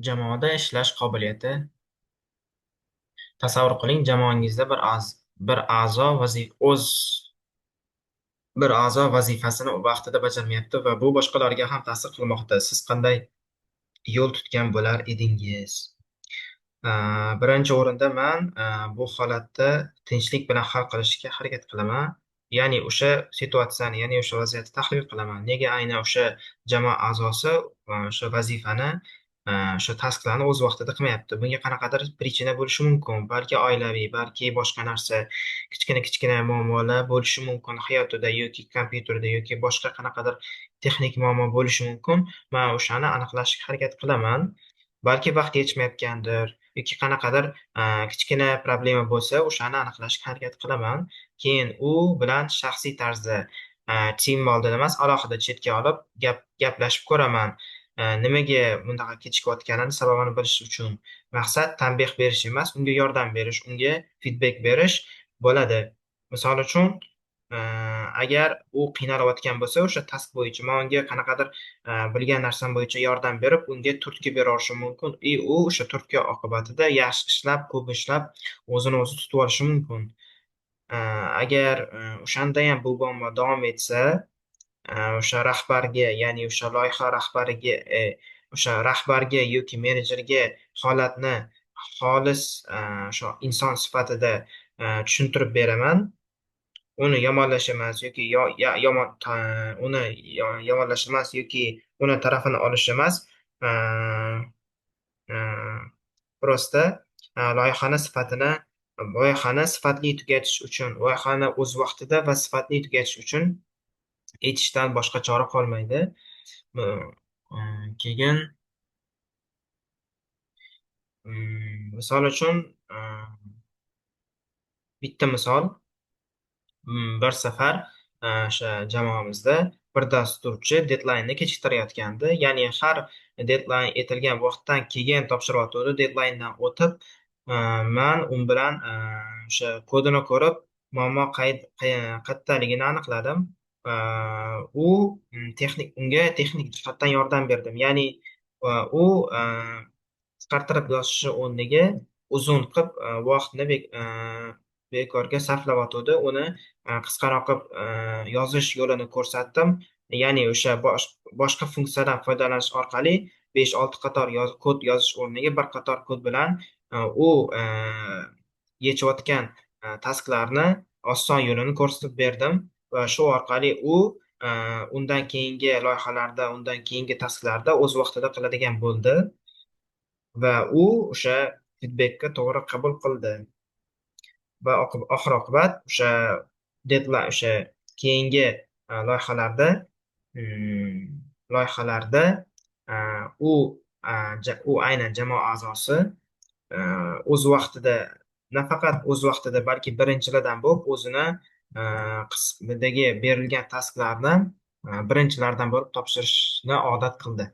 Jamoada ishlash qobiliyati. Tasavvur qiling, jamoangizda bir a'zo bir a'zo vazifasini vaqtida bajarmayapti va bu boshqalarga ham ta'sir qilmoqda. Siz qanday yo'l tutgan bo'lar edingiz? Birinchi o'rinda man bu holatda tinchlik bilan hal qilishga harakat qilaman. Ya'ni o'sha situatsiyani, ya'ni o'sha vaziyatni tahlil qilaman. Nega aynan o'sha jamoa a'zosi o'sha vazifani, o'sha tasklarni o'z vaqtida qilmayapti? Bunga qanaqadir причина bo'lishi mumkin. Balki oilaviy, balki boshqa narsa, kichkina-kichkina muammolar bo'lishi mumkin hayotida yoki kompyuterda yoki boshqa qanaqadir texnik muammo bo'lishi mumkin. Man o'shani aniqlashga harakat qilaman. Balki vaqt yetishmayotgandir yoki qanaqadir kichkina problema bo'lsa, o'shani aniqlashga harakat qilaman. Keyin u bilan shaxsiy tarzda, team oldida emas, alohida chetga olib gaplashib ko'raman. Nimaga bunaqa kechikayotganini sababini bilish uchun. Maqsad tanbeh berish emas, unga yordam berish, unga feedback berish bo'ladi. Misol uchun, agar u qiynalayotgan bo'lsa o'sha task bo'yicha, man unga qanaqadir bilgan narsam bo'yicha yordam berib, unga turtki bera olishim mumkin. И u o'sha turtki oqibatida yaxshi ishlab, ko'p ishlab, o'zini o'zi tutib olishi mumkin. Agar o'shandayam bu muammo davom etsa, o'sha rahbarga, ya'ni o'sha loyiha rahbariga, o'sha rahbarga yoki menejerga holatni xolis, o'sha inson sifatida tushuntirib beraman. Uni yomonlash emas yoki yomon uni yomonlash emas yoki uni tarafini olish emas. Просто loyihani sifatini, loyihani sifatli tugatish uchun, loyihani o'z vaqtida va sifatli tugatish uchun aytishdan boshqa chora qolmaydi. Keyin misol uchun, bitta misol. Bir safar o'sha jamoamizda bir dasturchi deadline'ni kechiktirayotgandi. Ya'ni har deadline aytilgan vaqtdan keyin topshiryotgandi, deadline'dan o'tib. Man u bilan o'sha kodini ko'rib, muammo qayerdaligini aniqladim. U texnik unga texnik jihatdan yordam berdim. Ya'ni u qisqartirib yozishi o'rniga uzun qilib vaqtni bekorga sarflayotgandi. Uni qisqaroq qilib yozish yo'lini ko'rsatdim. Ya'ni o'sha boshqa funksiyadan foydalanish orqali 5-6 qator kod yozish o'rniga bir qator kod bilan u yechayotgan tasklarni oson yo'lini ko'rsatib berdim va shu orqali u undan keyingi loyihalarda, undan keyingi tasklarda o'z vaqtida qiladigan bo'ldi va u o'sha feedbackka to'g'ri qabul qildi va oxir oqibat o'sha deadline, o'sha keyingi loyihalarda u aynan jamoa a'zosi o'z vaqtida, nafaqat o'z vaqtida, balki birinchilardan bo'lib o'zini qismidagi berilgan tasklarni birinchilardan bo'lib topshirishni odat qildi.